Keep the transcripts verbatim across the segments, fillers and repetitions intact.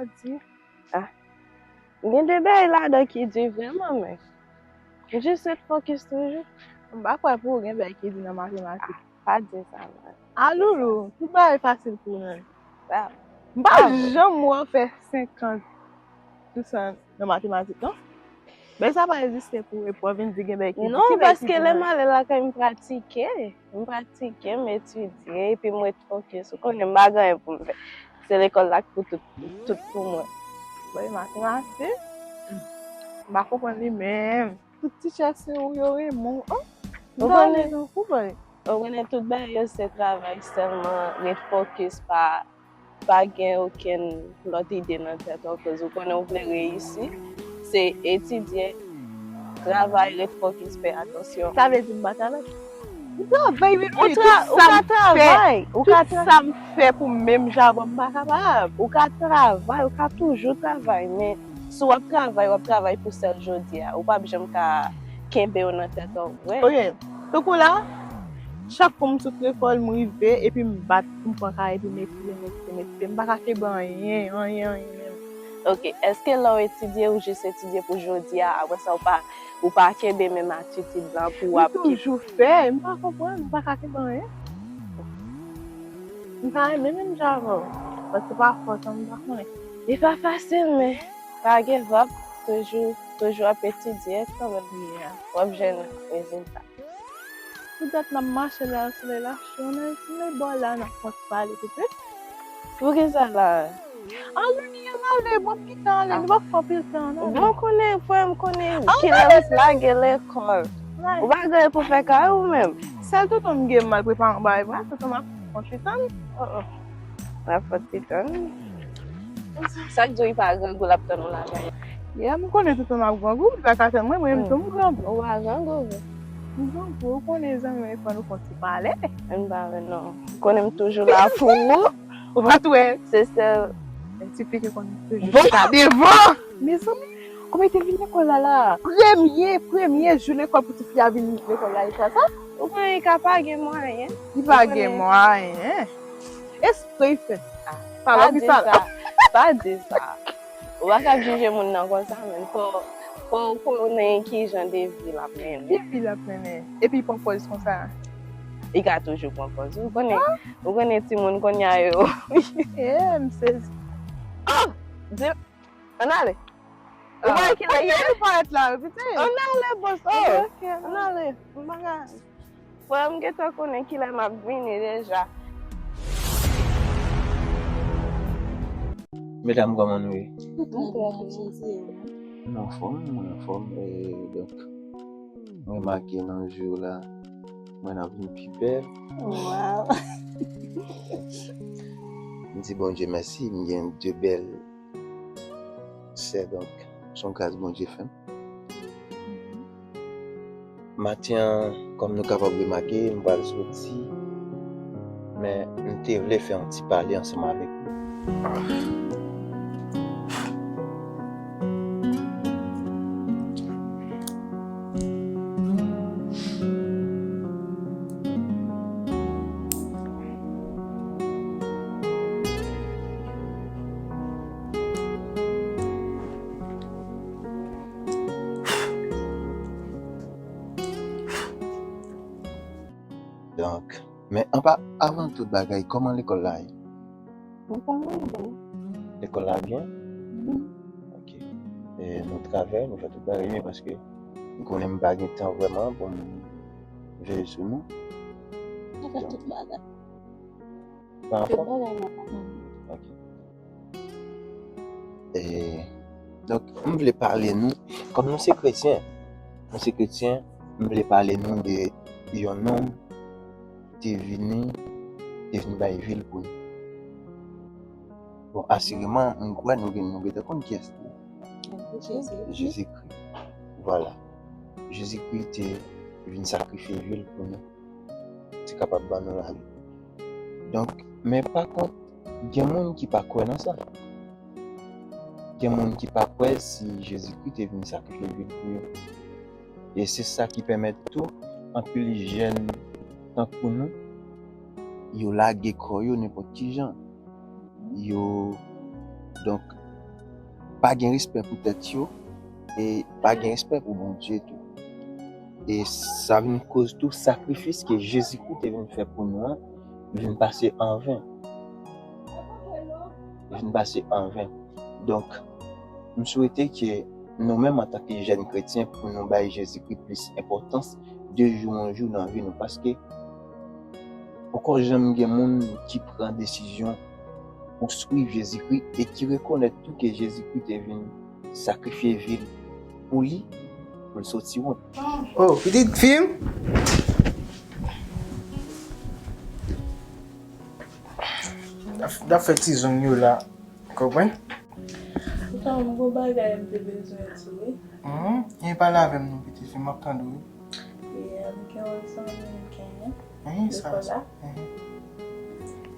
Di. Ah. Gen de bagay ladan ki di vrèman, men. Jis ret fokis toujou. M pa kwè pou ou gen bagay ki di nan matematik. Pa di sa, non. A, Loulou, tout bagay fasil pou ou, non. M pa janm wè w fè senkant pou san nan matematik, non. Men sa pa egziste pou eprèv, vin di gen bagay ki... Non, paske lè m ale lakay, m pratike. M pratike, m etidye, epi m ret fokis. Ou konnen, m pa gen anyen pou m fè. Se lekòl la k pou tout, tout pou mwen. Bon, matematik, m pa konprann li menm. Tout teacher se ou yo renmen w. An? Ou konnen, ou konnen tout bagay yo se travay sèlman, ret fokis, pa, pa gen okenn lòt ide nan tèt ou, akoz ou konnen ou vle reyisi, se etidye, travay, ret fokis, fè atansyon. Sa vle di m pa travay? Ou travay, wi, wi, tout sa m fè, tout sa m fè pou menm jan avè w, m pa kapab. Ou ka travay, ou ka toujou travay, men si w ap travay, w ap travay pou sèl jodi a. Ou p ap janm ka kenbe yo nan tèt ou, wi. Ok. Tankou la, chak fwa m sot lekòl, m rive, epi m bat, m pran kay, epi m etidye, m etidye, m etidye. M pa ka kenbe anyen, anyen, anyen menm. Ok. Èske lè w etidye, ou jis etidye pou jodi a, apre sa, ou pa, ou pa kenbe menm atitid lan pou w ap... M toujou fè, m pa konprann, m pa ka kenbe anyen. M ta renmen menm jan avè w, paske pa fòt an, m pa konnen. Li pa fasil, men pa give up, toujou, toujou ap etidye kanmenm. Yeah. W ap jwenn rezilta. Poutèt n ap mache la, solèy la cho, n al, n al bò la, n ap konn pale pitit. Poukisa la? An, Loulou, n ale, bon, m gentan ale, nou pa fè anpil tan, non. Bon, konnen, frè m, konnen kilè m lage lekòl. Ou pa gen pou fè kay ou menm. Sèl tonton m gen mal prepare yon bagay pou mwen, tonton m ap fè yon ti tann. Oh, oh. L ap fè yon ti tann. Sa k di w li pa grangou, l ap tann ou lakay? Yeah, m konnen tonton m ap grangou, li pa ka tann mwen, mwen menm tou m grangou. Ou pa grangou vre? M grangou, ou konnen zanmi mwen fò nou fè yon ti pale. M pa vle non. Konnen m toujou la pou ou. Ou pa t wè? Se sèl. Ti fi ki konn toujou chita devan. Mezanmi, kòman li te vin lekòl la la? Premye, premye jou lekòl pou ti fi a vin lekòl la, li fè sa? Ou konnen li ka pa gen mwayen. Li pa gen mwayen. Espre li fè. Ah, pa di sa. Pa di sa. Ou pa ka jije moun nan konsa, men fò, fò w konnen ki jan de vi l ap mennen. Ki vi l ap mennen? Epi li pran pòz konsa. Li ka toujou pran pòz. Ou konnen, ou konnen timoun kounye a yo. Eh, m sezi. Oh! Di, ann ale. Ou wè ki lè li parèt la, pitit. Ann ale, boss. Oh, ann ale. M pa ka. Frè m gentan konnen kilè m ap vini deja. Medam, kòman nou ye? Nou anfòm, nou anfòm. E, donk, mwen remake nan jou la, mwen ap vin pi bèl. Wow. M di Bondye mèsi, m gen de bèl sè, donk, se yon gras Bondye fè m. Maten an, kòm nou kapab remake, m pral soti, men m te vle fè yon ti pale ansanm avèk nou. Donk, men anpa, avan tout bagay, kòman lekòl la ye? Lekòl la byen. Lekòl la byen? Wi. Ok. E nou travay, nou fè tout bagay byen paske m konnen m pa gen tan vrèman pou m veye sou nou. Nou fè tout bagay. Pa anfòm? Tout bagay nòmal. Ok. E, donk, m vle pale nou, kòm nou se kretyen, nou se kretyen, m vle pale nou de yon nonm ki te vini, te vin bay vi l pou nou. Bon, asireman, m kwè nou gen, nou gentan konn kiyès li ye. Jezikri. Jezikri. Vwala. Jezikri te vin sakrifye vi l pou nou. Te kapab ban nou lavi. Donk, men pa kont, gen moun ki pa kwè nan sa. Gen moun ki pa kwè si Jezikri te vin sakrifye vi l pou yo. E se sa ki pèmèt tou anpil jèn tankou nou, yo lage kò yo nenpòt ki jan. Yo, donk, pa gen respè pou tèt yo, e pa gen respè pou Bondye tou. E sa vin koz tou sakrifis ke Jezikri te vin fè pou nou an, vin pase an ven. Vin pase an ven. Donk, m swete ke nou menm antanke jèn kretyen, pou nou bay Jezikri plis enpòtans de jou an jou nan vi nou. Paske poko janm gen moun ki pran desizyon pou swiv Jezikri e ki rekonèt tou ke Jezikri te vin sakrifye vi l pou li, pou l soti wont. Oh, pitit fi m. N ap fè ti zong yo la. Konprann? Poutan, m gon bagay m te bezwen di w, wi. Hmm, e pale avè m non, pitit fi m, m ap tande w, wi. E, m gen yon zanmi m genyen. Hein, sa, lekòl la.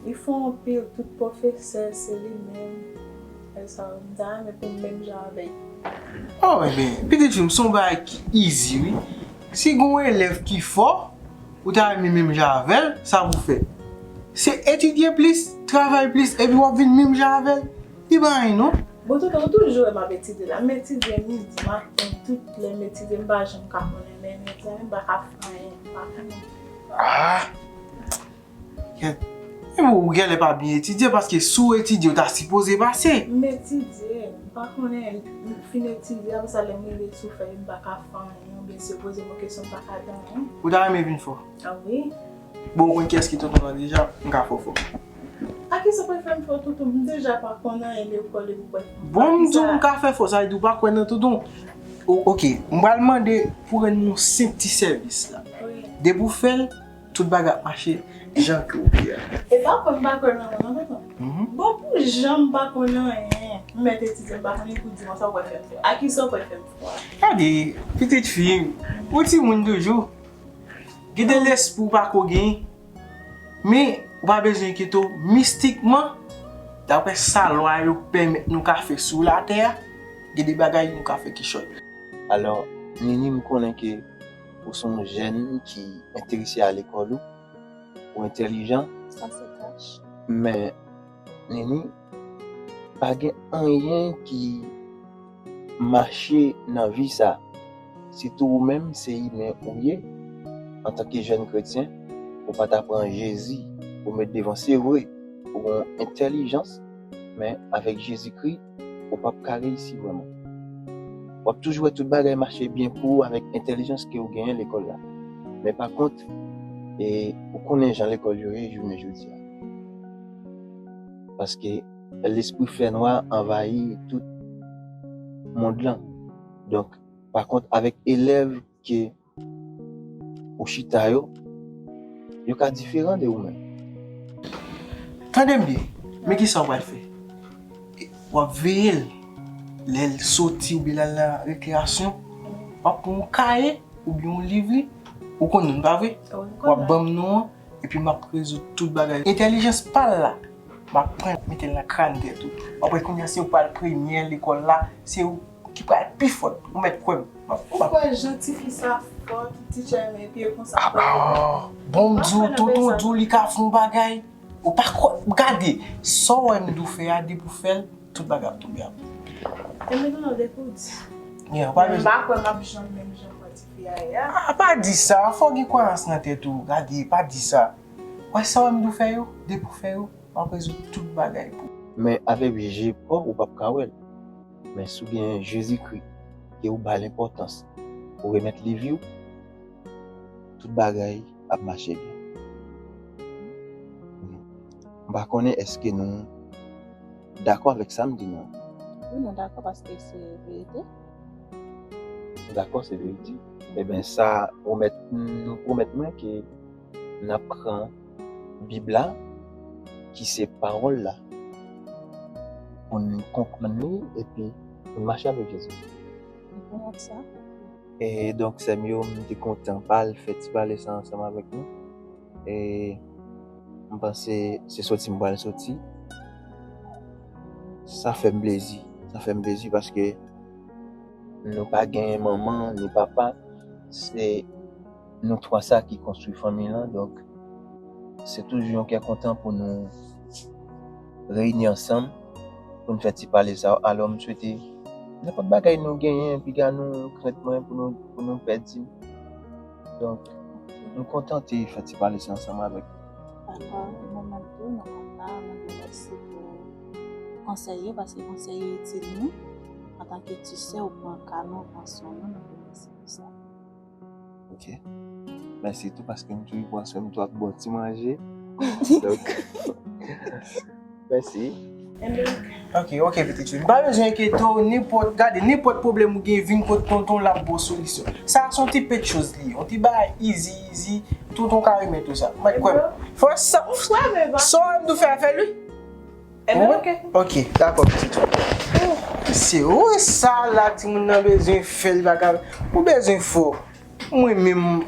Li fò anpil, tout pwofesè, se li menm. E sa, m ta renmen pou m menm jan avè l. Oh, ebyen, pitit fi m, se yon bagay ki easy, wi. Si gon elèv ki fò, ou ta renmen menm jan avè l, sa pou w fè? Se etidye plis, travay plis, epi w ap vin menm jan avè l. Li pa anyen, non. Bon, tonton, ou toujou wè m ap etidye la. M etidye midi, maten, tout lè m etidye, m pa janm ka konnen lè, mezanmi, m pa ka fè anyen, m pa konnen. Ah! Kèt. E bon, ou genlè pa byen etidye, paske si w etidye, ou ta sipoze pase. M etidye, m pa konnen, m fin etidye, apre sa, lè m rive sou fèy, m pa ka fè anyen, oubyen si yo poze m yon kesyon, m pa ka di anyen. Ou ta renmen vin fò? Ah wi. Bon, ou konn kiyès ki tonton an deja, m ka fè w fò. A kisa w pral fè m fò, tonton? M deja pa konn anyen lekòl epi w pral fè m fò. Bon, m di w m ka fè fò, sa vle di w pa kwè nan tonton. O, oke, m pral mande pou w rann mwen yon senp ti sèvis la. Wi. Depi w fè l, tout bagay ap mache jan ke w vle a. E pa kwè m pa kwè nan ou non, tonton. Mhm. Bon, pou jan m pa konn anyen, m mèt etidye, m pa konnen pou di mwen sa w pral fè m fè. A kisa w pral fè m fò a? Gade, pitit fi m, ou timoun toujou. Gen de lespri w pa ko genyen, men ou pa bezwen enkyete w, mistikman, daprè sa lwa yo pèmèt nou ka fè sou latè a, gen de bagay nou ka fè ki chòt. Alò, Nini, m konnen ke ou se yon jèn ki enterese a lekòl ou, ou entèlijan. Sa se kach. Men, Nini, pa gen anyen ki mache nan vi sa. Sitou ou menm, se imen ou ye. Antanke jèn kretyen, ou pa ta pran Jezi pou met devan. Se vre, ou gen yon entèlijans, men avèk Jezikri, ou p ap ka reyisi vrèman. W ap toujou wè tout bagay mache byen pou ou avèk entèlijans ke w genyen lekòl la. Men pa kont, e, ou konnen jan lekòl yo ye jounen jodi a. Paske lespri fènwa anvayi tout mond lan. Donk, pa kont, avèk elèv ke ou chita yo, yo ka diferan de ou menm. Tande m byen, men kisa w pral fè? W ap veye l. Lè l soti oubyen l al nan rekreyasyon, w ap pran yon kaye oubyen yon liv li, ou konn li, pa vre? Wi, m konn li. W ap ban m non an, epi m ap rezoud tout bagay. Entèlijans pa l la, m ap pran mete l nan kràn tèt ou. W ap wè kounye a se ou k pral premye lekòl la, se ou ki pral pi fò. Ou mèt kwè m. M ap, m ap. Ou kwè jan tifi sa fò, tout teacher renmen pye konsa. Ah, ah, bon, m di w, tonton di w li ka fè yon bagay. Ou pa kwè, gade, sa w wè m di w fè a, depi w fè l, tout bagay ap tonbe ap. E men tonton, depi w di. Yeah, w pa bezwen. M pa kwè m ap janm menm jan kwè tifi a ye a. Ah, pa di sa, fò w gen kwayans nan tèt ou, gade, pa di sa. Wè sa w wè m di w fè yo, depi w fè yo, m ap rezoud tout bagay pou ou. Men avèk je pa w, ou p ap ka wè l. Men si w gen Jezikri, ke ou ba l enpòtans, ou remèt li vi w, tout bagay ap mache byen. M pa konnen èske nou dakò avèk sa m di nou an. Wi, nou dakò paske se verite. Nou dakò, se verite. Ebyen, sa pwomèt, nou pwomèt mwen ke n ap pran Bib la, ki se pawòl la, pou n konprann li epi pou n mache avèk Jezi. Li pwomèt sa. E donk, sè m yo, m te kontan pale, fè ti pale sa ansanm avèk nou. E m panse se soti m pral soti. Sa fè m plezi. Sa fè m plezi paske nou pa gen manman ni papa. Se nou twa sa ki konstwi fanmi lan. Donk, se toujou yon kè kontan pou nou reyini ansanm pou n fè ti pale sa yo. Alò, m swete nenpòt bagay nou genyen, piga nou krent mwen pou nou, pou nou pèdi. Donk, m kontante fè ti pale sa ansanm avèk ou. Dakò, mwen menm tou, mwen kontan, mwen di w mèsi pou konsèy yo, paske konsèy yo itil nou. Antanke ti sè, ou pran ka nou, ou pran swen nou, mwen di w mèsi pou sa. Ok. Mèsi tou, paske m toujou pran swen m tou, ap ba w ti manje. Donk, mèsi. Ok, ok, pitit fi. M pa bezwen enkyete w, nenpòt, gade, nenpòt pwoblèm ou gen, vin kot tonton, l ap ba w solisyon. Sa a se yon ti pèt choz li ye, yon ti bagay easy, easy, tonton ka remèt ou sa. Mwen kwè m. Fò sa, sa w wè m tou fè a fè l wi. Ebyen, ok. Ok, dakò, pitit fi. Se ou sa la, timoun nan bezwen fè l, pa ka, ou bezwen fò. Mwen menm,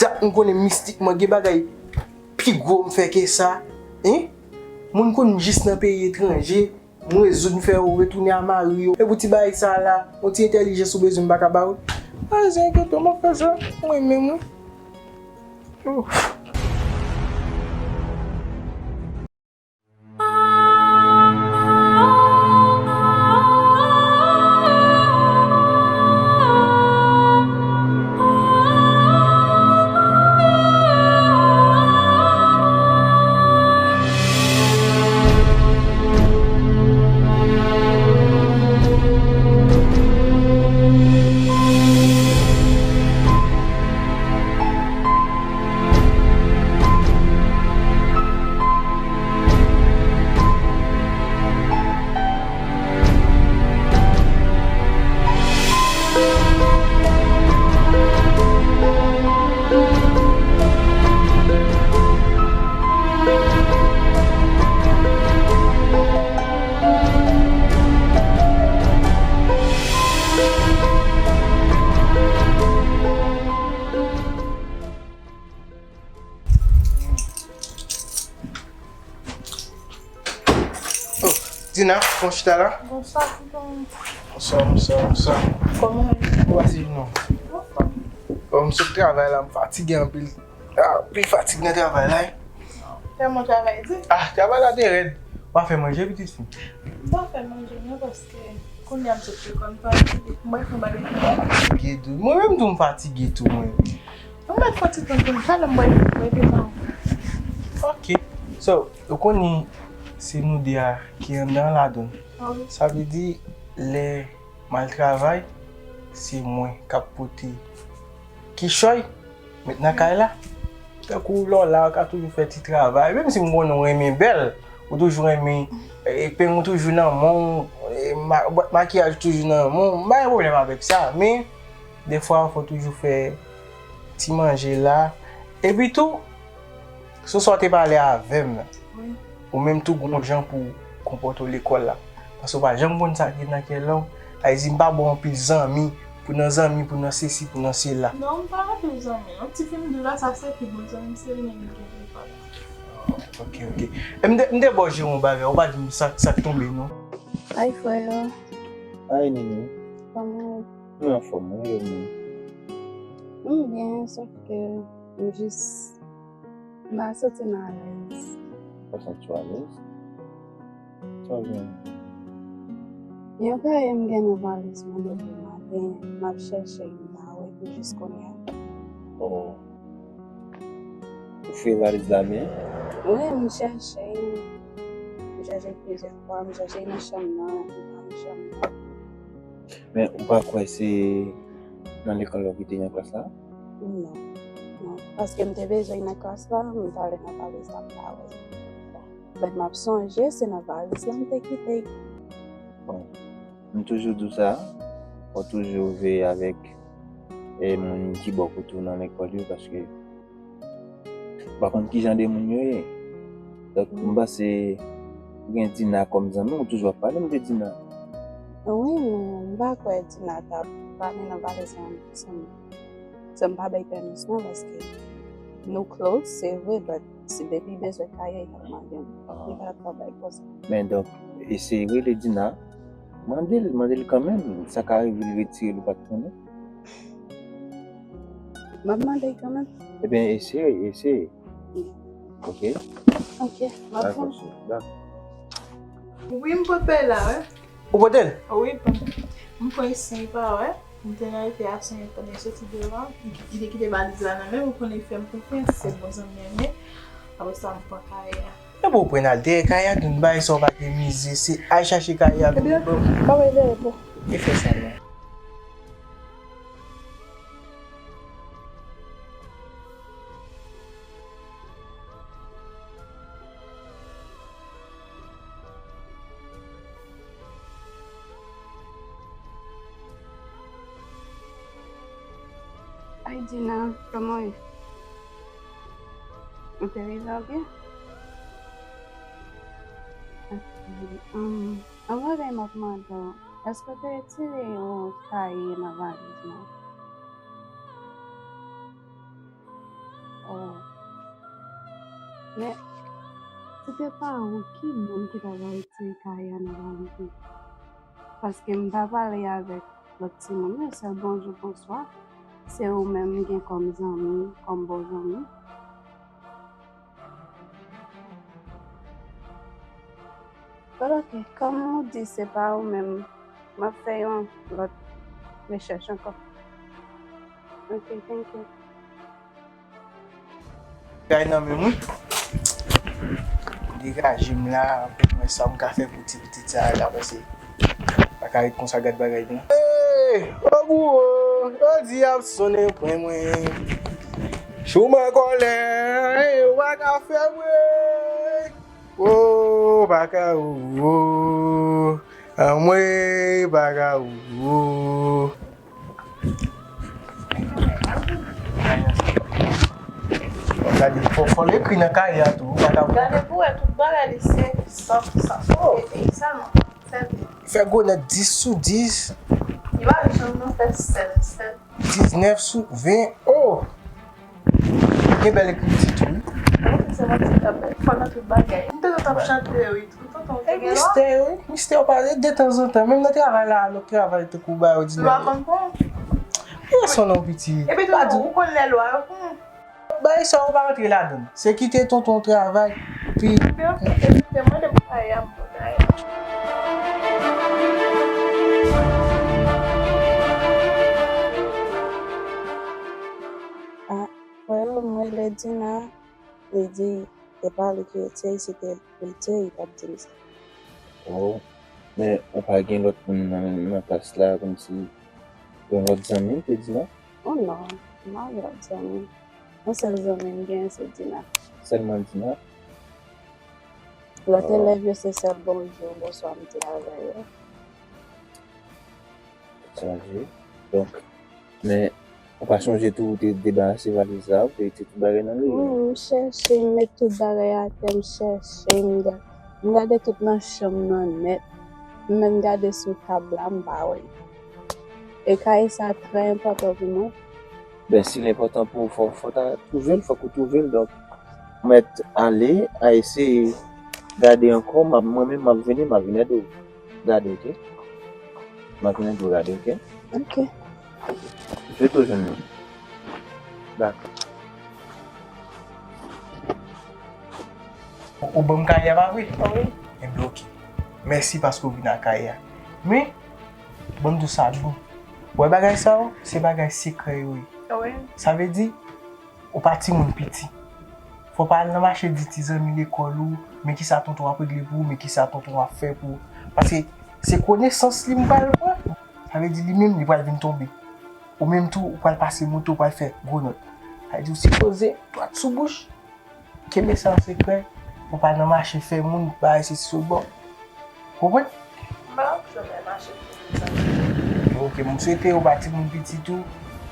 dat m konnen mistikman gen bagay pi gwo m fè ke sa, en? Moun konn m jis nan peyi etranje, m rezoud m fè yo retounen a mari yo. E pou ti bagay sa la, yon ti entèlijans ou bezwen m pa ka ba ou. Pa bezwen enkyete w, m ap fè sa mwen menm wi. Ouf. Oh, Dina, bon chita la. Bonswa, tonton. Bonswa, bonswa, bonswa. Kòman w ye? Ou pase non? Anfòm. Bon, m sot travay la, m fatige anpil. Ah, anpil fatig nan travay la, wi. Tèlman travay di. Ah, travay la te rèd. Ou pa fè manje, pitit fi? M pa fè manje, non, paske kounye a m sot lekòl, m fatige. M pral fè yon bagay pou mwen. Fatige tou. Mwen menm tou, m fatige tou, mwen. Mwen mèt fè ti tan pou m pale, m pral rete nan. Ok. So, ou konnen se nou de a ki anndan ladan. Ah wi. Sa vle di, lè m al travay, se mwen k ap pote kichòy, met nan kay la. Tankou lè w la, ou ka toujou fè ti travay. Menm si m konnen w renmen bèl, ou toujou renmen, e, peny ou toujou nan men w, e, ma-, bwat makiyaj toujou nan men w, m pa gen pwoblèm avèk sa. Men, dèfwa, fò w toujou fè ti manje la. Epi tou, sou sa w te pale avè m nan, wi, ou menm tou gon jan pou w konpòte w lekòl la. Paske w pa janm konn sa ki nan kè lòm. Sa vle di m pa ba w anpil zanmi, pou nan zanmi, pou nan sesi, pou nan sela. Non, m pa anpil zanmi, non. Ti fi m di w la, sa se pi bon zanmi m, se li menm ki gen lekòl la. Oh, ok, ok. E m te, m te ba w jere yon bagay, ou pa di m sa, sa k tonbe, non. Ay, frè yo. Ay, Nini. Kòman w ye? Mwen anfòm, wi, e mwen? M byen, sòf ke m jis M pa santi m alèz. Pa santi w alèz? Sa w gen? Yon kaye m gen nan valiz mwen depi maten, m ap chèche l, m pa wè l pou jis kounye a. Oh. Ou fouye valiz la byen? Wi, m chèche l. M chèche l plizyè fwa, m chèche l nan chanm nan, m pa nan chanm nan. Men ou pa kwè se nan lekòl la ou kite l nan klas la? Non. Non. Paske m te bezwen l nan klas la, m t ale nan valiz la, m pa wè l. But m ap sonje, se nan valiz la m te kite l. Bon, m toujou di w sa, fò w toujou veye avèk, e, moun ki bò kote w nan lekòl yo, paske Ou pa konn ki jan de moun yo ye. Donk, m panse ou gen Dina kòm zanmi, ou toujou ap pale m de Dina. Wi, men m pa kwè Dina t ap pale nan valiz la ansanm. So, m pa bay pèmisyon paske nou close, se vre, but si depi bezwen kaye, l ap mande m. Li pa t ap bay konsa. Men donk, eseye rele Dina, mande l, mande l kanmenm, sa ka rive l retire l ou pa t konnen. M ap mande l kanmenm. Ebyen, eseye, eseye. Ok? Ok, m ap fè. Dakò, cheri, dakò. Wi, m pote l la, wi. Ou pote l? Wi, m pran isi pa, wi. M te nan rete a sonje pandan l soti deyò a. Li te kite valiz la nan men m, ou konnen li fè m konfyans, se bon zanmi an, men apre sa, m pran kay a. Epi w pran al dèyè kay a, nou bay sa w pa te mize, se al chache kay a. Ebyen, pa bay dèyè, bon. E fè sa, non. Ay, Dina, kòman w ye? Ou te rive byen? Hum, yon bagay m ap mande w, èske w te retire yon kaye nan valiz mwen? Oh. Men, si te pa ou, ki moun ki ta va retire kaye a nan valiz mwen? Paske m pa pale avèk lòt timoun yo, sèl bonjou, bonswa. Se ou menm m gen kòm zanmi, kòm bon zanmi. Bon, ok, kòm ou di se pa ou menm, m ap fè yon lòt rechèch ankò. Ok, thank you. Kay nan men mwen. Degaje m la, pou mwen sa m ka fè pou ti pitit sa a la, paske pa ka ret konsa, gad bagay la. Hey, o bouwo, yo di y ap sonnen pwen mwen. Chouman kòlè, yo pa ka fè mwen. Oh, baka, oh, oh. Anmwey, baka, oh, oh. Gade, fò, fò l ekri nan kaye a tou, baka. Gade pou wè tout bagay li se san pou san. Oh. E, e sèlman, sèl. Fè gwo nòt dis sou dis. Li pa janm nan fè sèl, sèl. Diznèf sou ven. Oh! Gen bèl ekriti tou, wi. Wi, se manti k ap fè nan tout bagay. M te kontan ap chante, wi. Tonton, ou te gen lwa? Mistè, wi. Mistè, ou pale detanzantan. Menm nan travay la, lòt travay tankou bagay òdinè. Lwa konn pran. Pran son non, piti. Epi tou, ou konn lè lwa yo pran. Bagay sa yo pa rantre ladan l. Se kite tonton travay, pi. Ebyen, ok, ebyen, mande pou kay a, m pou kay a. Ah, frè m rele Dina, li di, se pa li ki retire, se te retire, li t ap di m sa. Oh, men ou pa gen lòt moun nan, nan klas la, kòmsi yon lòt zanmi, te Dina? Oh non, m pa gen lòt zanmi. Yon sèl zanmi m gen, se Dina. Sèlman Dina? Lòt elèv yo, se sèl bonjou, bonswa m te avè yo. Sonje. Donk, men, ou pa sonje tou, ou te debarase valiz la, ou te retire tout bagay nan li? Wi, m chèche, m met tout bagay atè, m chèche, m ga-, m gade tout nan chanm nan nèt. M menm gade sou tab la, m pa wè. E kaye sa trè enpòtan pou mwen. Ben, si l enpòtan pou ou, fò, fò w ta twouve l, fòk ou twouve l. Donk, ou mèt ale, a eseye gade ankò, m ap, mwen menm, m ap vini, m ap vin ede w gade, ok? M ap vin ede w gade, ok? Ok. Jodi w jwenn li. Dakò. Ou, ou ban m kaye a, pa vre? Wi. Enben, ok. Mèsi paske w vin ak kaye a. Men, ban m di w sa, bon. Ou wè bagay sa yo, se bagay sekrè yo ye. Wi. Sa vle di, ou pa timoun piti. Fò w pa al nan mache di ti zanmi lekòl ou, men kisa tonton ap regle pou ou, men kisa tonton ap fè pou ou. Paske se konesans li m pral pran. Sa vle di li menm, li pral vin tonbe. Ou menm tou, ou pral pase moto, ou pral fè gwo nòt. Sa vle di ou sipoze dwat sou bouch. Kenbe sa an sekrè, pou pa nan mache fè moun, bagay sesi sou bò. Konprann? M pa janm mache fè moun sa. Ok, m swete ou pa timoun piti tou,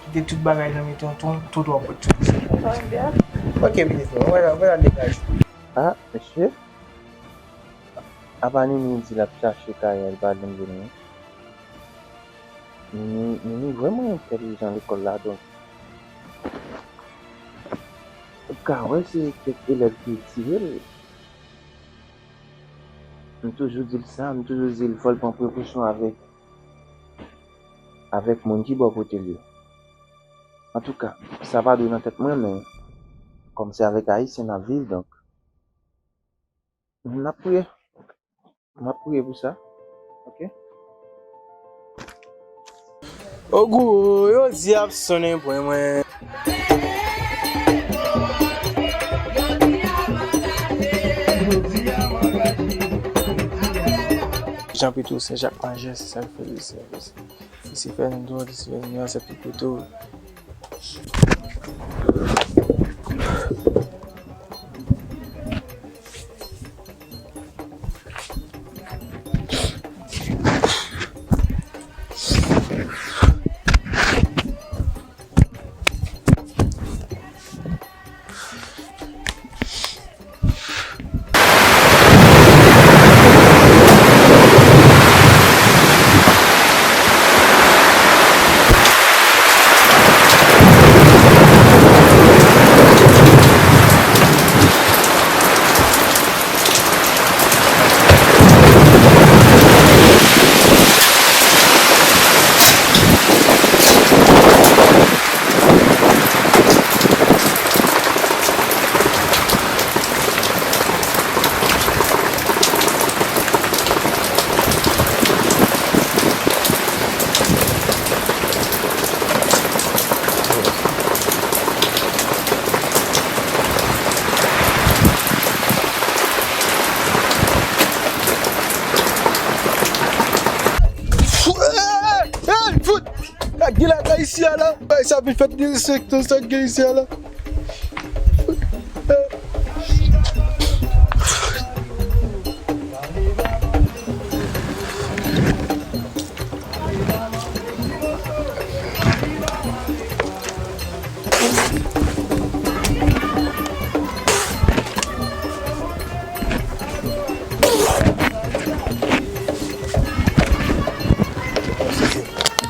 kite tout bagay nan men tonton, tonton ap wè tout sa. Mwen byen. Ok, pitit mwen, mwen la, mwen la degaje. Ah, mesye. Apa Nini di l ap chache kaye a, li pa janm jwenn li? Nini, Nini vrèman entèlijan lekòl la, donk, ou ka wè se kèk elèv ki retire l. M toujou di l sa, m toujou di l fò l pran prekosyon avèk, avèk moun ki bò kote l yo. Antouka, sa pa dwe nan tèt mwen, men kòm se avèk Ayisyen n ap viv, donk, n ap priye. M ap priye pou sa. Oke? Ogou, yo di ap sonnen pwen mwen. Jan Pito, Sen Jak Majè, se sa k fè li, se, se, se Fènando, se Fènando, se Pito. Hey, fout! Sa k gen la, sa isi a la? Ay, sa vin fèt derespektan, sa k gen isi a la?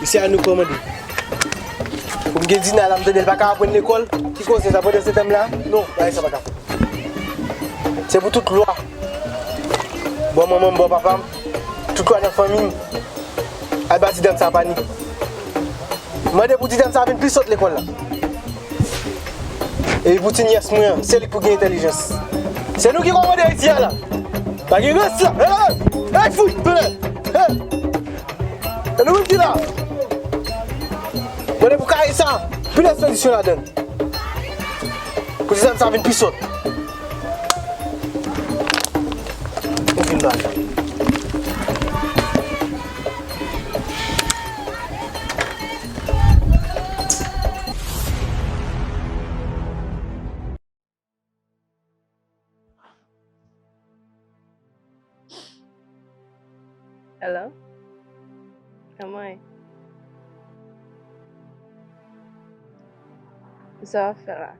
Mesye a nou kòmande. Pou m gen Dina la, m tande l pa ka aprann lekòl. Ki koze sa pandan se tan m la? Non, bagay sa pa ka fèt. Se pou tout lwa. Bò manman m, bò papa m, tout lwa nan fanmi m. Al bati dam sa pa ni. Mande pou ti dam sa vin pi sòt lekòl la. Epi pou ti nyès mwen an, se li k pou gen entèlijans. Se nou ki kòmande Ayiti a la. Pa gen rès la. Hey! Hey, fout! Hey! Se nou menm ki la. Mande pou kare sa, pi lès kondisyon ladan l. Pou ti dam sa vin pi sòt. Ou vin ba. Hello? Kòman ye? Sa w ap fè la?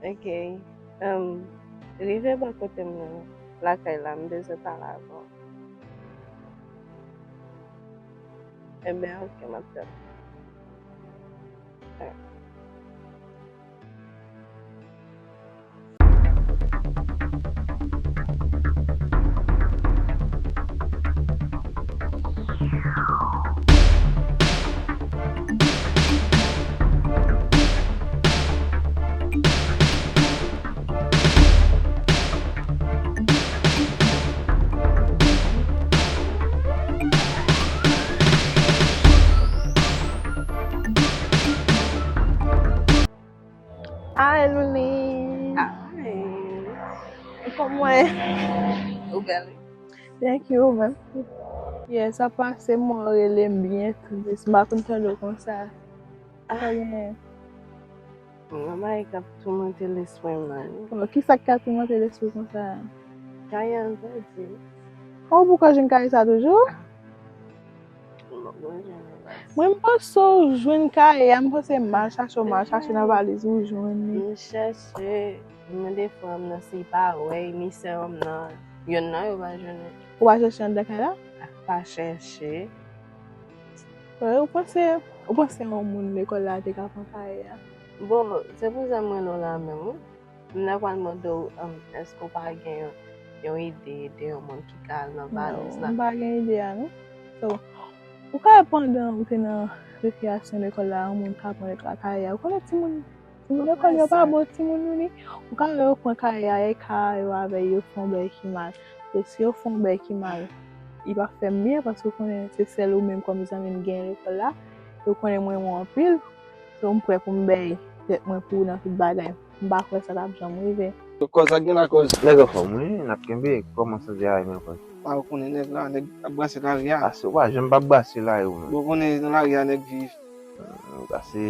Ok. Um, rive bò kote m nan, lakay la, m bezwen pale avè w. Ebyen, ok, m ap tann. Hi, Lulin. Hi. Kòman w ye? Ou bèl, wi. Thank you, ou menm. Yes, sa pase mwen rele m byen tris. M pa konn tande w konsa. Sa genyen? Yon bagay k ap toumante lespri m la, wi. Bon, kisa k ka toumante lespri w konsa? Kay an pèdi. Oh, ou poko jwenn kay sa toujou? Mwen, m panse w jwenn kay a, m panse m al chache, m al chache nan valiz ou jwenn li. M chèche, m mande frè m nan si l pa wè, ni sè m nan, youn nan yo pa jwenn li. Ou pa chèche anndan kay la? Pa chèche. Ou panse, ou panse yon moun lekòl la te ka pran kay a? Bon, se pou sa m rele w la menm, wi. M ta pral mande w, um, èske w pa gen yon, yon ide de yon moun ki ka al nan valiz la? Non, m pa gen ide a, non. So, ou ka wè pandan ou te nan rekreyasyon lekòl la, yon moun ka pran kay a. Ou konnen timoun, Timoun lekòl yo pa bon timoun nou ni. Ou ka wè yo pran kay a, e ka yo avè yo fè yon bagay ki mal. E si yo fè yon bagay ki mal, li pa fè m byen paske ou konnen se sèl ou menm kòm zanmi m gen lekòl la. Yo konnen mwen renmen w anpil. So m prè pou m bay tèt mwen pou ou nan tout bagay. M pa kwè sa t ap janm rive. Kòz sa gen la kòz. Nèg anfòm wi, n ap kenbe. Kòman santi a ye menm kòz? Pa ou konnen nèg la, nèg ap brase lari a. Ase ou pa janm p ap brase lari ou menm. Bon konnen nan lari a nèg viv. Pase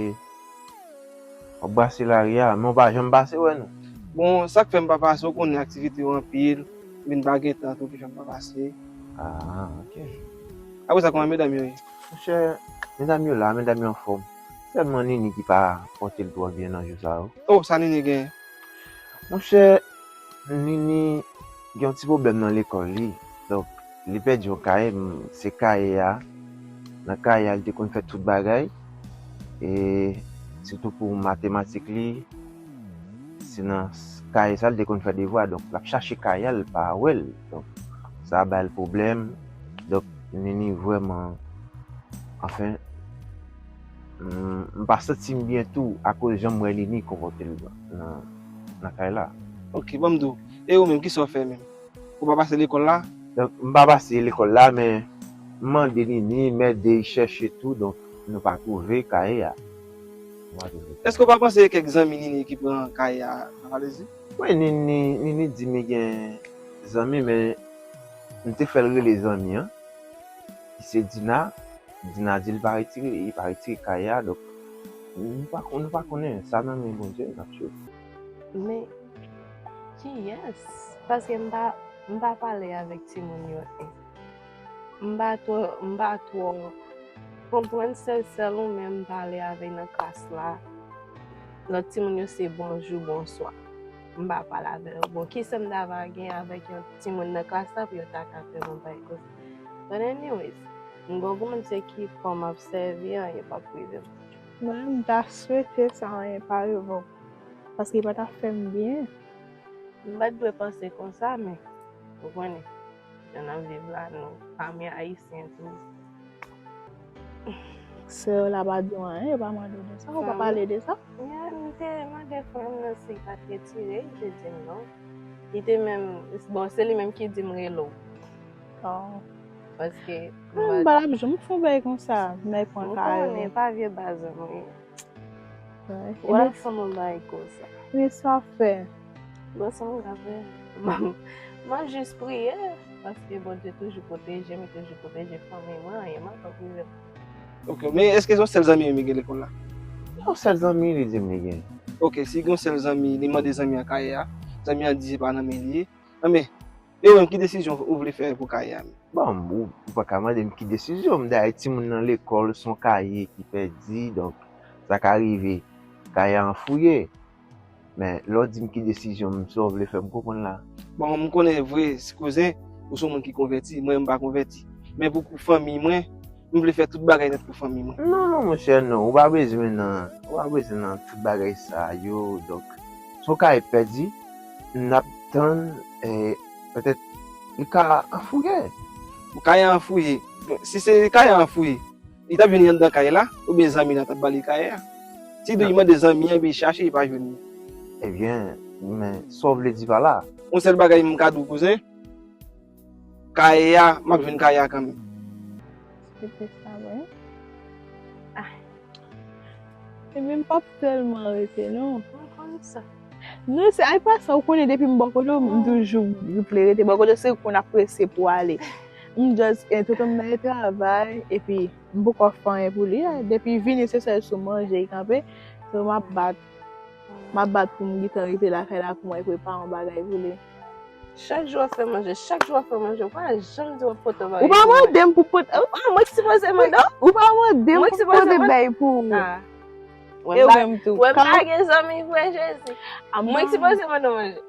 w ap brase lari a, men w pa janm pase wè nou. Bon, sa k fè m pa pase, ou konnen aktivite yo anpil, m vin pa gen tan tou ki fè m pa pase. Ah, ok. Apre sa, kòman medam yo ye? Monchè, medam yo la, medam yo anfòm. Sèlman Nini ki pa pòte l twò byen nan jou sa yo. Oh, sa Nini gen? Monchè, Nini gen yon ti pwoblèm nan lekòl li. Donk, li pèdi yon kaye, m, se kaye a. Nan kaye a, li te konn fè tout bagay. E sitou pou matematik li, se nan s- kaye sa li te konn fè devwa. Donk, l ap chache kaye a, li pa wè l. Donk, sa bay l pwoblèm. Donk, Nini vrèman, anfen, m, m pa santi m byen tou akoz jan m wè Nini konpòte l nan, nan kay la. Ok, ban m di w. E ou menm, kisa w fè menm? Ou pa pase lekòl la? Donk, m pa pase lekòl la, men m mande Nini, m ede l chèche tou, donk nou pa twouve kaye a. Nou pa twouve. Èske w pa panse e kèk zanmi Nini ki pran kaye a nan Malezi? Wi, Nini, Nini di m li gen zanmi, men m te fè l rele zanmi an. Ki se Dina. Dina di l pa retire, li pa retire kaye a, donk nou pa, nou pa konnen, sa nan men Bondye, n ap swiv. Men kiyès? Paske m pa, m pa pale avèk timoun yo. M pa twò, m pa twò konprann sèl, sèl ou menm m pale avèk nan klas la. Lòt timoun yo se bonjou, bonswa. M pa pale avè yo. Bon, kisa m ta va gen avèk yon timoun nan klas la pou yo ta ka fè yon bagay konsa? But anyways, m konprann se ki fòm ap sèvi, anyen p ap rive m. Mwen, m ta swete sa anyen pa rive w. Paske li pa ta fè m byen. M pa t dwe panse konsa, men ou konnen, jan n ap viv la, nou pami Ayisyen tou. Sè w la pa di w anyen, yo pa mande w de sa, ou pa pale de sa? Ya, m te mande frè m nan si l pa t retire, li te di m non. Li te menm, bon, se li menm ki di m rele w. Oh. Paske m pa t ap janm fè yon bagay konsa, m al pran kaye w. M konnen, pa vye baz mwen. Wè, sa mwen bay konsa. Men sa w ap fè? Bon, sa mwen ka fè? M, m ap jis priye, paske Bondye toujou pwoteje m, li toujou pwoteje fanmi mwen, anyen mal p ap rive m. Ok, men èske se yon sèl zanmi Yemi gen lekòl la? Yon sèl zanmi li di m li gen. Ok, si gen yon sèl zanmi, li mande zanmi an kaye a, zanmi an di se pa nan men li ye. Anben, e ou menm, ki desizyon ou vle fè pou kaye a menm? Bon, ou, ou pa ka mande m ki desizyon m. Dayè, timoun nan lekòl, se yon kaye ki pèdi, donk, sa ka rive, kaye a anfouye. Men, lè w di m ki desizyon m, sa w vle fè m konprann la? Bon, m konnen vre, si kouzen, ou se yon moun ki konvèti, mwen, m pa konvèti. Men pou, pou fanmi mwen, m vle fè tout bagay nèt pou fanmi mwen. Non, non, monchè, non. Ou pa bezwen nan, ou pa bezwen nan tout bagay sa yo. Donk, si w kaye pèdi, n ap tann, eh, petèt, li ka anfouye. Ou kaye anfouye. Si se kaye anfouye, li t ap jwenn li anndan kaye la, oubyen zanmi l lan t ap ba li kaye a? Si li mande zanmi an, epi li chache, li pa jwenn li. Ebyen, men, sa w vle di pa la? Yon sèl bagay m ka di w, kouzen, kaye a, m ap jwenn kaye a kanmenm. Se te sa, wi. Ah. Ebyen, m p ap tèlman rete, non. Mwen konn sa. Non, se, ay pa sa, ou konnen depi m bò kote w, m toujou vle rete bò kote w, se ou konn ap prese pou ale. M just, eh, tonton m nan travay, epi m poko fè anyen pou li. Depi vini, se sèl sou manje li kanpe. So, m ap bat. M ap bat pou m gentan rive lakay la pou mwen prepare yon bagay pou li. Chak jou w ap fè manje, chak jou w ap fè manje, ou pa janm di w ap pote yon bagay pou mwen. Ou pa mande m pou pote. Ah, mwen ki sipoze mande w? Ou pa mande m pou pote bagay pou ou. Ah. E ou menm tou. Wè m pa gen zanmi vre, Jezi. Mwen ki sipoze mande w manje.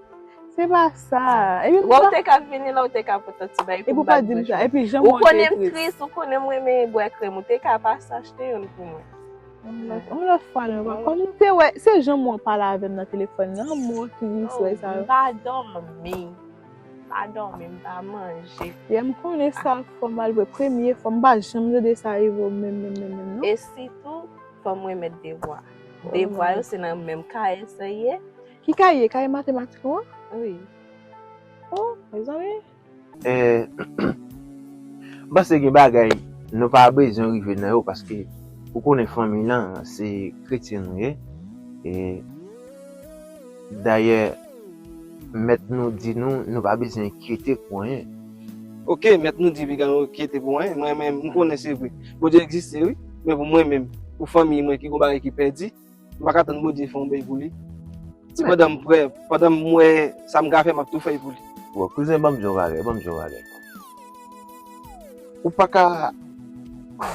Se pa sa. Epi wè ou te ka vini la, ou te ka pote yon ti bagay pou m bat bouch mwen. Ou konnen m tris, ou konnen m renmen bwè krèm, ou te ka pase achte youn pou mwen. Yon lòt, yon lòt fwa, non, pa kòm m te wè, se jan m wè w pale avè m nan telefòn nan, m wè w tris, wè sa yo. M pa dòmi. M pa dòmi, m pa manje. Yè m konnen sa fò m al vre, premye fwa, m pa janm tande sa rive w menm, menm, menm, menm, non. E sitou, fò m remèt devwa. Devwa yo se nan menm kaye sa ye. Ki kaye? Kaye matematik ou an? Wi. Oh, mezanmi. Eh, m panse gen bagay nou pa bezwen rive nan yo paske ou konnen fanmi lan se kretyen nou ye. E dayè, mèt nou di nou, nou pa bezwen enkyete pou anyen. Oke, mèt nou di piga nou enkyete pou anyen. Mwen menm, m konnen se vre. Bondye egziste, wi. Men pou mwen menm, pou fanmi mwen ki gon bagay ki pèdi, m pa ka tann Bondye fè yon bagay pou li. Si pandan m prè, pandan m wè sa m ka fè, m ap tou fè l pou li. Bon, kouzen, ban m di w yon bagay, ban m di w yon bagay. Ou pa ka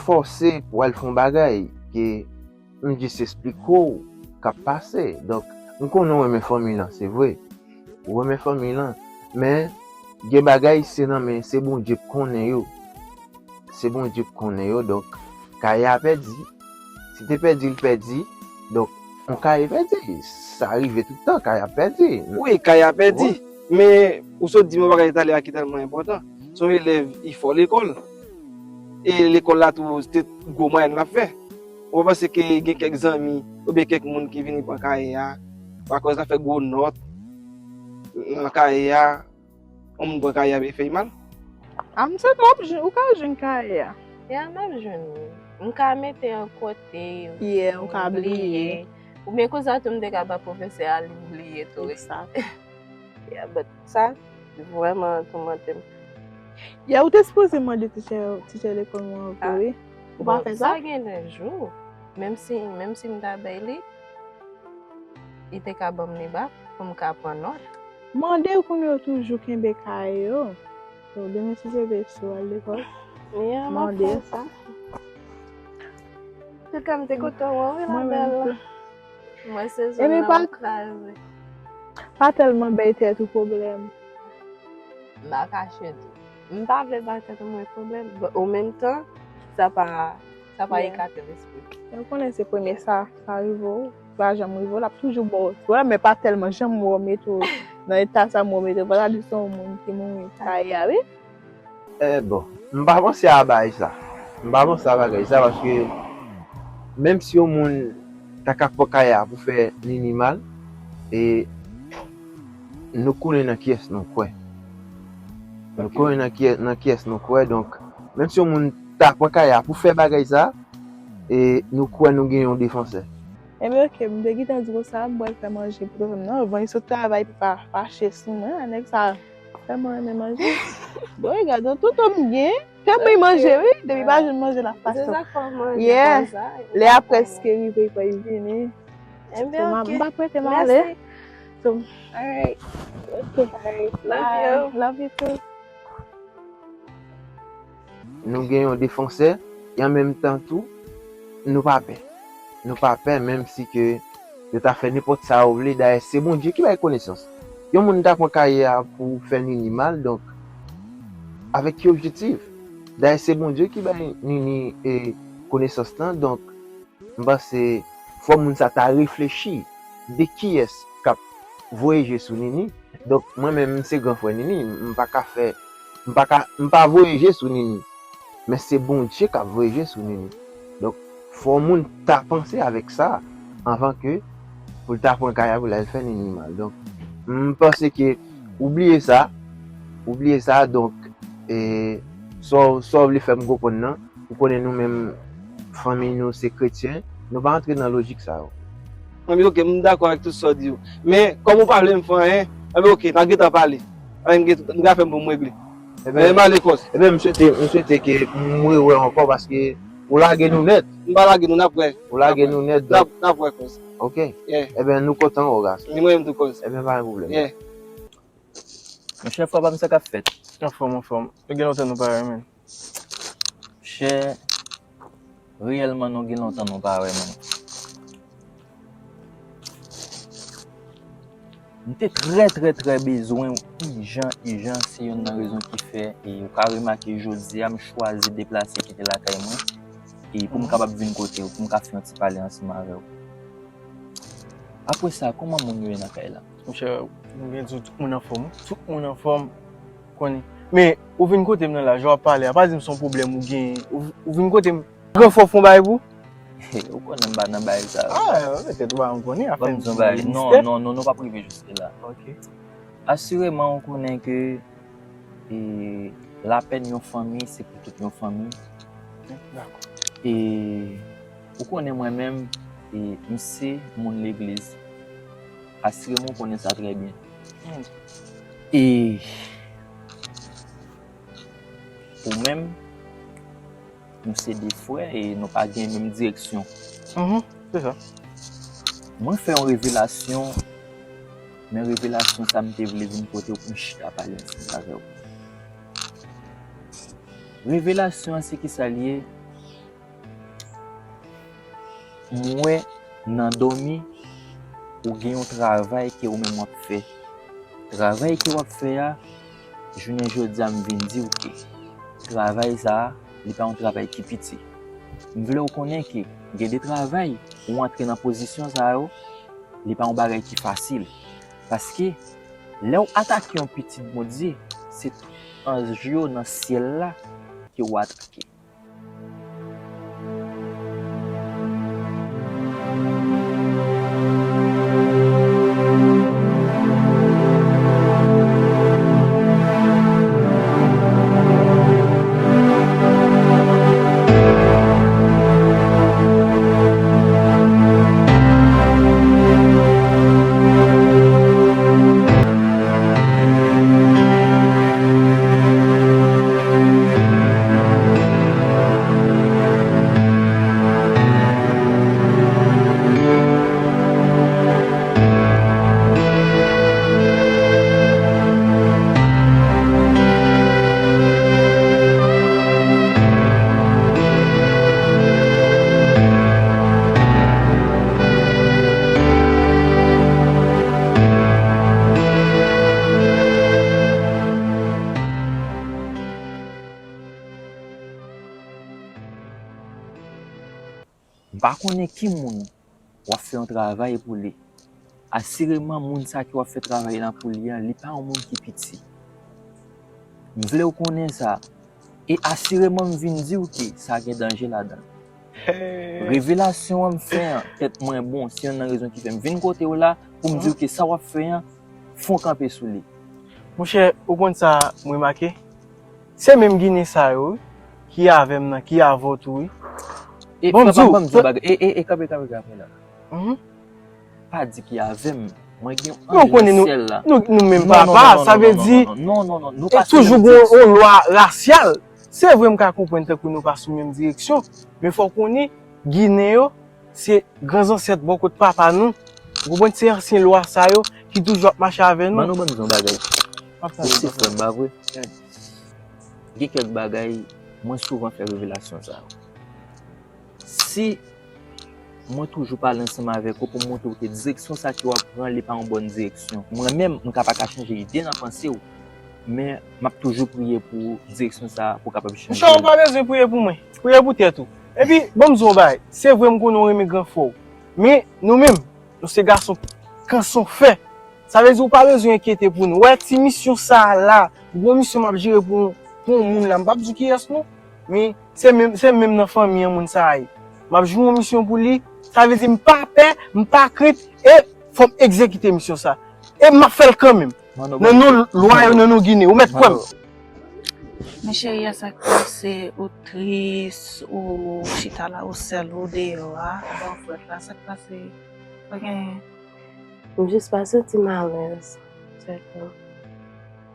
fòse pou al fè yon bagay ke m jis esplike w k ap pase. Donk, m konnen w renmen fanmi lan, se vre. Ou renmen fanmi lan, men gen bagay se nan men, se Bondye k konnen yo. Se Bondye k konnen yo, donk, kaye a pèdi. Si te pèdi, l pèdi. Donk, yon kaye pèdi. Sa rive tout tan, kaye a pèdi. Wi, kaye a pèdi. Men, ou sot di m yon bagay talè a ki tèlman enpòtan. Se yon elèv, li fò lekòl. E lekòl la tou, se te gwo mwayèn l ap fè. Ou pa panse ke gen kèk zanmi, oubyen kèk moun ki vini pran kaye a, pa koz l ap fè gwo nòt nan kaye a, yon moun pran kaye a, e fè l mal? A, m sot, m ap jwenn, ou ka jwenn kaye a. Ya, m ap jwenn wi. M ka mete yon kote. Yeah, ou ka bliye. Oubyen konsa tou m te ka ba pwofesè a li bliye tou wi. Sa. Yeah, but sa vrèman toumante m. Ya, ou te sipoze mande tichè, tichè lekòl mwen ankò, wi. Ou pa fè sa? Sa gen de jou. Menm si, menm si m ta bay li, li te ka ban m li bak pou m ka pran nòt. Mande yo kounye yo toujou kenbe kaye yo. So, demen si se vle sou al lekòl. Yeah, m ap Mande. Fè sa. Tout ka m te kontan wè w wi, la Mwen bèl. menm tou. Mwen se Epi zòn pa- nan kraze. Pa tèlman bay tèt ou pwoblèm. M pa kache tou. M pa vle bay tèt mwen pwoblèm. But an menm tan, sa pa, sa pa Yeah. Ekate lespri. Ou konnen se premye sa, sa rive w, pa janm rive w, l ap toujou ba w. Wè, men pa tèlman, janm wè w mete w nan eta sa m wè w mete w, pa ta di se yon moun ki mouri kaye a, wi. Eh, bon, m pa panse a bagay sa. M pa panse a bagay sa paske menm si yon moun ta ka pran kaye a pou fè Nini mal, e nou konnen nan kiyès nou kwè. Nou konnen nan kiyès, nan kiyès nou kwè, donk, menm si yon moun ta pran kaye a pou fè bagay sa, e nou kwè nou gen yon defansè. Ebyen, oke, m te gentan di konsa, m pral fè manje pou tòtòm nan. Anvan li sot travay, pa fache sou mwen, nèg sa tèlman renmen manje. Bon, regarde, tout homme gen, tèlman li manje, wi, depi pa jwenn manje, l ap fache. Se sa k fè w manje Yeah. konsa. Lè a prèske rive, kwa, li vini. Ebyen, So, m oke. pa prete m ale. Mèsi. So, Alright. oke. Alright. Bye. Love you. Love you too. Nou gen yon defansè, e an menm tan tou, nou pa pè. Nou pa pè, menm si ke yo ta fè nenpòt sa yo vle. Dayè, se Bondye ki bay konesans. Yon moun ta pran kaye a pou fè Nini mal, donk, avèk ki objektif? Dayè, se Bondye ki bay Nini e konesans lan, donk, m panse fò moun sa ta reflechi de kiyès k ap voye je sou Nini. Donk, mwen menm, m se gran frè Nini, m pa ka fè, m pa ka, m pa voye je sou Nini. Men se Bondye k ap voye je sou Nini. Donk, fò moun ta panse avèk sa anvan ke pou l ta pran kaye a pou l al fè Nini mal. Donk, m panse ke ou bliye sa, ou bliye sa, donk, e, sa w, sa w vle fè m konprann nan, ou konnen nou menm, fanmi nou se kretyen, nou pa antre nan lojik sa yo. Anben, oke, m dakò avèk tout sa w di yo. Men, kòm ou pa vle m fè anyen, anben, oke, n a gentan pale. Anben, m gen, m gen afè m pou m regle. Anben, m ale kòs. Ebyen, m swete, m swete ke m rewè w ankò paske ou lage nou nèt. M pa lage nou, n ap wè. Ou lage nou nèt, N ap, donk, n ap wè kòs. oke. Yeah. Ebyen, nou kontan wè w, gason. Ni mwen menm tou kòs. Ebyen, pa gen pwoblèm. Yeah. Monchè, frè pa m, sa k ap fèt? Anfòm, anfòm. Nou gen lontan nou pa wè, menn. Monchè, reyèlman, nou gen lontan nou pa wè, menn. M te trè, trè, trè bezwen w ijan, ijan. Se youn nan rezon ki fè, e ou ka remake jodi a, m chwazi deplase kite lakay mwen, e pou m kapab vin kote w, pou m ka fè yon ti pale ansanm avè w. Apre sa, kòman moun yo ye nan kay la? Monchè, m gen di w, tout moun anfòm, wi. Tout moun anfòm, konnen. Men, ou vin kote m nan la, jan w ap pale a, pa di m se yon pwoblèm ou genyen. Ou, ou vin kote m, gran fò fon bagay pou ou. Ou konnen m pa nan bagay sa yo. Ah, petèt ou pa m konnen, afè m se yon bagay. Non, non, non, nou p ap rive jiske la. Ok. Asireman, ou konnen ke, e, lapèn yon fanmi, se pou tout yon fanmi. Dakò. E, ou konnen mwen menm, e, m se moun legliz. Asireman, ou konnen sa trè byen. Hmm. E, ou menm, nou se de frè e nou pa gen menm direksyon. Mhm, se sa. Mwen fè yon revelasyon, men revelasyon sa m te vle vin kote w pou m chita pale ansanm avè w. Revelasyon an se kisa l ye? M wè nan dòmi, ou gen yon travay ke ou menm w ap fè. Travay ke w ap fè a, jounen jodi a m vin di w ke travay sa a, li pa yon travay ki piti. M vle w konnen ke gen de travay, ou antre nan pozisyon sa yo, li pa yon bagay ki fasil. Paske, lè w atake yon pitit Bondye, se tout anj yo nan syèl la ke w atake. M pa konnen ki moun w ap fè yon travay pou li. Asireman, moun sa ke w ap fè travay la pou li an, li pa yon moun ki piti. M vle w konnen sa. E asireman, m vin di w ke sa gen danje ladan l. Hey! Revelasyon an m fè an, tèt mwen bon, se youn nan rezon ki fè m vin kote w la, pou m di w ke sa w ap fè an, fon kanpe sou li. Monchè, ou konn sa m remake? Se menm Ginen sa yo, wi, ki avè m nan, ki avè w tou, wi. E, bon, m di w, ban m di w bagay. E, e, e, kanpe, kanpe, kanpe la. Mhm. Pa di ki avè m. Mwen gen yon anj nan syèl la. Nou, nou menm papa, sa vle di, non, non, non, non, non, non, non, non, nou pa sou menm direksyon. E toujou gen yon lwa rasyal. Se vre, m ka konprann tankou nou pa sou menm direksyon, men fò w konnen, Ginen yo, se gran zansèt bò kot papa nou. Ou konprann? Se ansyen lwa sa yo ki toujou ap mache avè nou. Mano, ban m di yon bagay. Ou se frè m, pa vre? Gen kèk bagay, mwen souvan fè revelasyon sa yo. Si mwen toujou pale ansanm avèk ou pou m montre w ke direksyon sa ke w ap pran, li pa yon bòn direksyon. Mwen menm, m ka pa ka chanje ide nan panse w, men m ap toujou priye pou direksyon sa a pou w kapab chanje l. Monchè, ou pa bezwen priye pou mwen. Priye pou tèt ou. Epi, ban m di w yon bagay. Se vre, m konnen w renmen gran frè w. Men, nou menm, nou se gason kanson fè. Sa vle di ou pa bezwen enkyete pou nou. Wè ti misyon sa a la, gwo misyon m ap jere pou, pou yon moun la. M p ap di kiyès non, men se menm, se menm nan fanmi an moun sa a ye. M ap jere yon misyon pou li. Sa vle di m pa pè, m pa krent, e fò m egzekite misyon sa. E m ap fè l kanmenm. Nan non lwa yo, nan non Ginen. Ou mèt kwè m. Men cheri, a sa k pase, ou tris, ou chita la, ou sèl, ou deyò a, bò frèt la, sa k pase? Pa gen M jis pa santi m alèz, sèlman.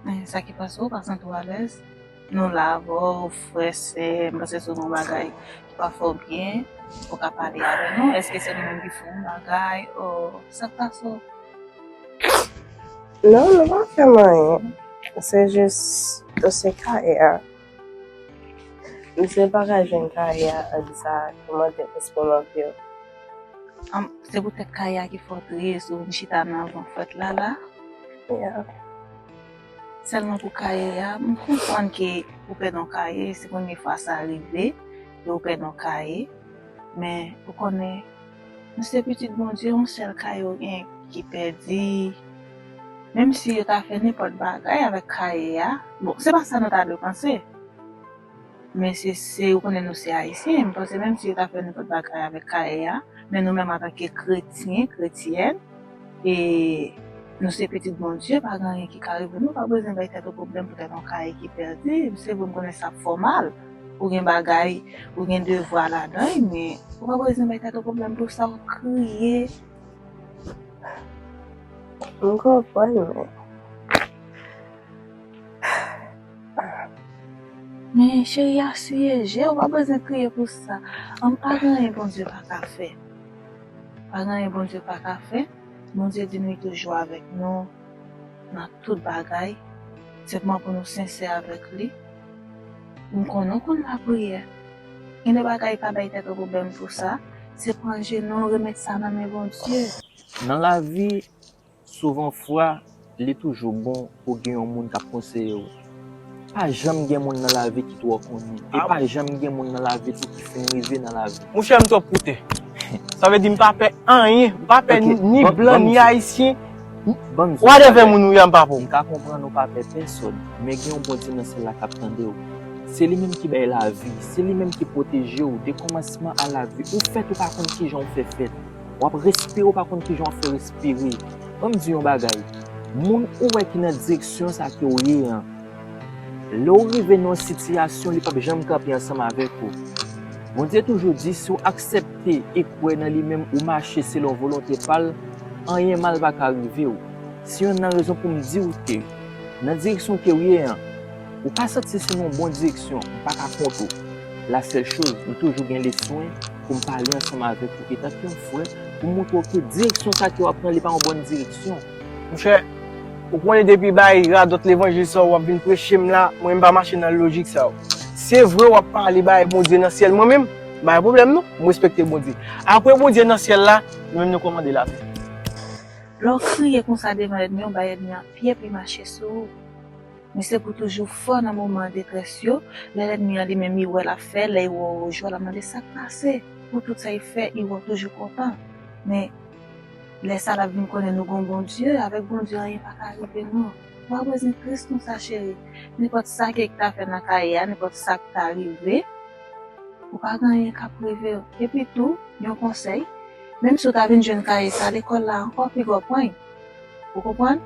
Men sa ki pase, ou pa santi w alèz? Nou la avè w, frè, sè, m panse si w gen yon bagay ki pa fè w byen, ou ka pale avè nou. Èske se nou menm ki fè w yon bagay? O, sa k pase w? Non, nou pa fè m anyen. Se jis dosye kay la. Misye pa ka jwenn kay la, sa kòmante espri anpil. Am, se poutèt kay la ki fè w tris, ou vin chita nan van frèt la la? Ya. Sèlman pou kay la, m konprann ke ou pèdi yon kay, se premye fwa sa rive, ke ou pèdi yon kay. Men, ou konnen, nou se pitit Bondye, yon sèl kay ou gen ki pèdi. Menm si yo ta fè nenpòt bagay avèk kay la, bon, se pa sa nou ta dwe panse. Men se, se, ou konnen nou se Ayisyen, m panse menm si yo ta fè nenpòt bagay avèk kaye a, men nou menm antanke kretyen, kretyèn, e nou se pitit Bondye, pa gen anyen ki ka rive nou, pa bezwen bay tèt ou pwoblèm poutèt yon kaye ki pèdi. Se vre, m konnen sa ap fè w mal, ou gen bagay, ou gen devwa ladan l, men ou pa bezwen bay tèt ou pwoblèm pou sa w kriye. M konprann, men Men cheri a siye je, ou pa bezwen kriye pou sa. An, pa gen anyen Bondye pa ka fè. Pa gen anyen Bondye pa ka fè. Bondye di nou li toujou avèk nou nan tout bagay. Senpman pou nou sensè avèk li. M konnen w konn lapriyè. Gen de bagay pa bay tèt ou pwoblèm pou sa. Se pran jenou w, remèt sa nan men Bondye. Nan lavi, souvan fwa, li toujou bon pou gen yon moun k ap konseye w. Pa janm gen moun nan lavi ki twò konnen. E pa janm gen moun nan lavi tou ki fin rive nan lavi. Monchè, m twòp koute. Sa vle di m pa pè anyen. M pa pè ni blan, ni ayisyen. Whatever moun ou ye, m pa pou. M ka konprann ou pa pè pèsòn, men gen yon Bondye nan syèl la k ap tande w. Se li menm ki bay lavi, se li menm ki pwoteje w de kòmansman a lavi. Ou fèt, ou pa konn kijan w fè fèt. W ap respire, ou pa konn kijan w ap fè respire. Ban m di yon bagay. Moun ou wè ki nan direksyon sa ke w ye an, lè w rive nan yon sitiyasyon, li p ap janm kanpe ansanm avèk ou. Bondye toujou di, si w aksepte e kwè nan li menm, ou mache selon volonte pa l, anyen mal pa ka rive w. Se yonn nan rezon pou m di w ke nan direksyon ke w ye an, ou ka santi se nan yon bon direksyon, m pa ka kont ou. La sèl choz, m toujou gen leswen pou m pale ansanm avèk ou etanke yon frè, pou m montre w ke direksyon sa ke w ap pran, li pa yon bòn direksyon. Monchè, ou konnen depi bay radòt levanjil sa w ap vin preche m la, mwen m pa mache nan lojik sa yo. Se vre w ap pale bay Bondye nan syèl, mwen menm, m pa gen pwoblèm non, m respekte Bondye. Apre Bondye nan syèl la, nou menm nou kòmande lapè. Lè w kriye konsa devan ènmi an, w bay ènmi an pye pou l mache sou ou. Men se pou toujou fò nan moman detrès yo, lè lènmi an li menm li wè l ap fè, lè l wè w jwe, l ap mande sa k pase. Pou tout sa l fè, l wè w toujou kontan. Men lè sa l ap vin konnen nou gen yon Bondye, avèk Bondye anyen pa ka rive nou. Ou pa bezwen tris konsa cheri. Nenpòt sa ke k ta fè nan kaye a, nenpòt sa k ta rive, ou pa gen anyen k ap rive w. Epi tou, yon konsèy, menm si w ta vin jwenn kaye sa lekòl la ankò pi gwo pwen. Ou konprann?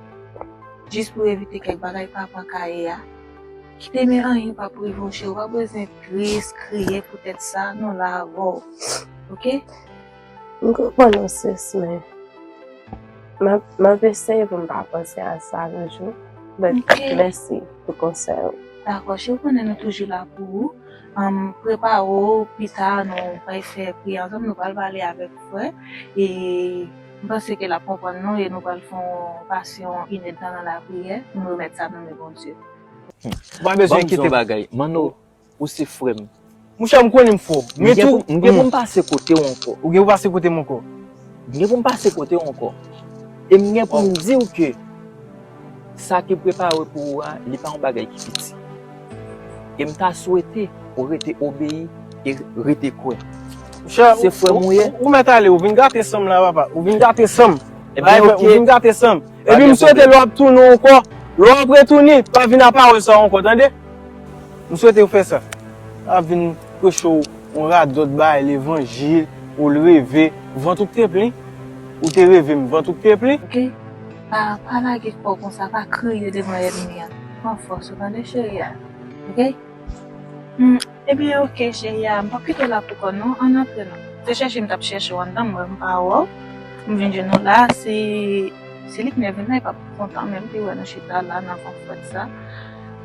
Jis pou evite kèk bagay pa pran kaye a. Kite men anyen p ap rive w cheri, ou pa bezwen tris, kriye poutèt sa, nou la avè w. Oke? M konprann ou sis, men m ap, m ap eseye pou m pa panse a sa toujou. But mèsi pou konsèy ou. Dakò, cheri, ou konnen nou toujou la pou ou. Ann prepare w, pita nou pral fè priyè ansanm, nou pral pale avèk frè. E m panse ke l ap konprann nou e nou pral fè yon pase yon inèdtan nan lapriyè pou nou remèt sa nan men Bondye. Ou pa bezwen enkyete w. Ban m di w yon bagay, Manno, ou se frè m. Monchè, m konnen m fò. Men tou, m gen pou m pase kote w ankò. Ou gen pou pase kote m ankò. M gen pou m pase kote w ankò. E m gen pou m di w ke sa ki prepare pou ou a, li pa yon bagay ki piti. E m ta swete ou rete obeyi e rete kwè. Se frè m ou ye. Ou mèt ale, ou vin gate san m la, papa. Ou vin gate san m. Ebyen, oke. Ou vin gate san m. Epi m swete lè w ap tounen ankò, lè w ap retounen, pa vin a pawòl sa yo ankò, tande? M swete w fè sa. Pa vin preche w yon radòt bagay levanjil, ou reve, vant ou k te plen. Ou te reve m, vant ou k te plen. Oke? Pa, pa lage kò w konsa, pa kriye devan ènmi an. Pran fòs ou, tande cheri a. Oke? Hmm, ebyen, oke, cheri a, m p ap kite w la pou kò w non, ann antre non. Se chèche m t ap chèche w anndan, m wè m pa wè w. M vin jwenn ou la, si, si Liknè vin la, li p ap kontan menm, li wè nou chita la nan van frèt sa.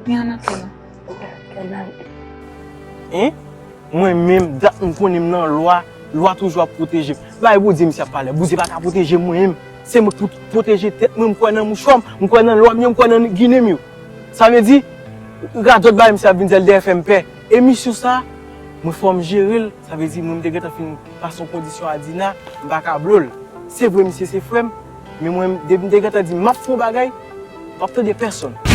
Ebyen, ann antre non. Hein? Mwen menm, dat m konnen m nan lwa, lwa toujou ap pwoteje m. Bay Bondye misye ap pale, Bondye pa ka pwoteje m mwen menm. Se mwen k pou pwoteje tèt mwen, m kwè nan mouchwa m, m kwè nan lwa m yo, m kwè nan ginen m yo. Sa vle di, radòt bagay misye ap vin di a, l dèyè fè m pè. E misyon sa, mwen fò m jere l, sa vle di mwen m te gentan fin pase yon kondisyon a Dina, m pa ka blo l. Se vre misye se frè m, men mwen depi m te gentan di m ap fè yon bagay, m p ap tande pèsonn.